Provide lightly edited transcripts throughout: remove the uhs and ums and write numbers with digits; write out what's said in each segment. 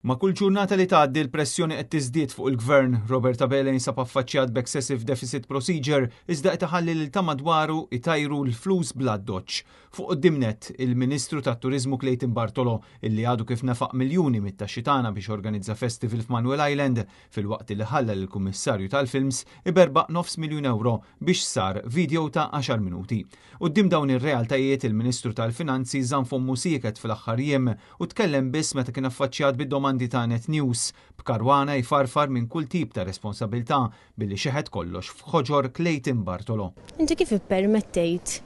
Ma' kull ġurnata li tgħaddi, l-pressjoni qed tiżdied fuq il-Gvern. Robert Abela jinsab affaċċjat b'excessive deficit procedure, iżda qed iħalli lil ta' madwaru itajru l-flus bla doċ. Fuq quddiem nett, il-Ministru tat-Turiżmu Clayton Bartolo, illi għadu kif nefaq miljuni mit-taxxi tagħna biex organizza festival f'Manuel Island, filwaqt li ħalla lill-Kummissarju tal-Films iberbaq 500,000 euro biex sar video ta' 10 minuti. Quddiem dawn ir-realtajiet, il-Ministru tal-Finanzi żamm fommu sieket fl-aħħar jiem u tkellem biss meta kien affaċċjat bid-domandi ta' Net News, b'Karwana jfarfar minn kull tip ta' responsabilità billi xeħet kollox f'ħoġor Clayton Bartolo. Inti kif ippermettejt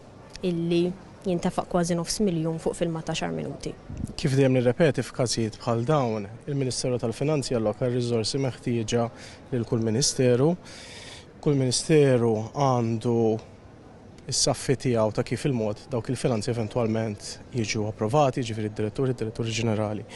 illi jintefaq kważi 500,000 fuq filmat ta' 10 minuti? Kif dejjem nirrepeti, f'każijiet bħal dawn, il-Ministeru tal-Finanzi alloka r-riżorsi meħtieġa lil kull ministeru. Kull ministeru għandu is-saffi tiegħu ta' kif il-mod dawk il-finanzi eventwalment jiġu approvati, ġifieri d-diretturi, d-diretturi ġenerali,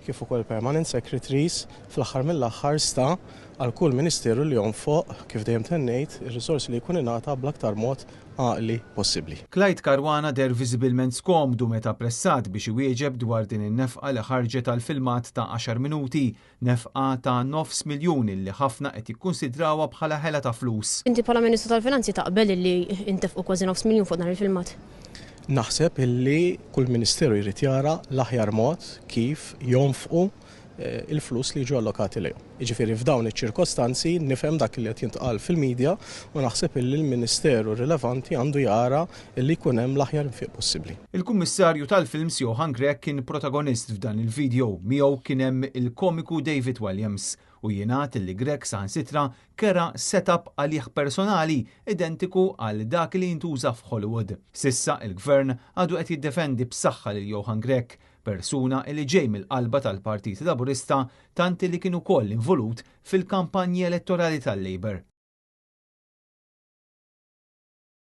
kif ukoll permanent secretaries. Fl-aħħar mill-aħħar sta għal kull ministeru li jonfoq, kif dejjem tennejt, ir-riżorsi li jkun ingħata bl-aktar mod għaqli possibbli. Clyde Caruana deher viżibilment skomdu meta pressat biex iwieġeb dwar din in-nefqa li ħarġet għal filmat ta' 10 minuti, nefqa ta' 500,000 li ħafna qed jikkunsidrawha bħala ħela ta' flus. Inti bħala Ministru tal-Finanzi taqbel illi intefqu kważi 500,000 fuq dan il-filmat? Naħseb illi kull ministeru jrid jara l-aħjar mod kif jonfqu il-flus li jiġu allokati lejhom. Jiġifieri, f'dawn iċ-ċirkostanzi nifhem dak li qed jintqal fil-medja u naħseb illi l-ministeru rilevanti għandu jara illi jkun hemm l-aħjar infiq possibbli. Il-Kummissarju tal-Films Johann Grech kien protagonist f'dan il-video, miegħu kien hemm il-komiku David Walliams, u jingħad li Grech saħansitra kera setup għalih personali identiku għal dak li jintuża f'Hollywood. S'issa, il-Gvern għadu qed jiddefendi b'saħħa lil Johann Grech, persuna li ġej mill-qalba tal-Partit Laburista, tanti li kien ukoll involut fil-kampanji elettorali tal-Labour.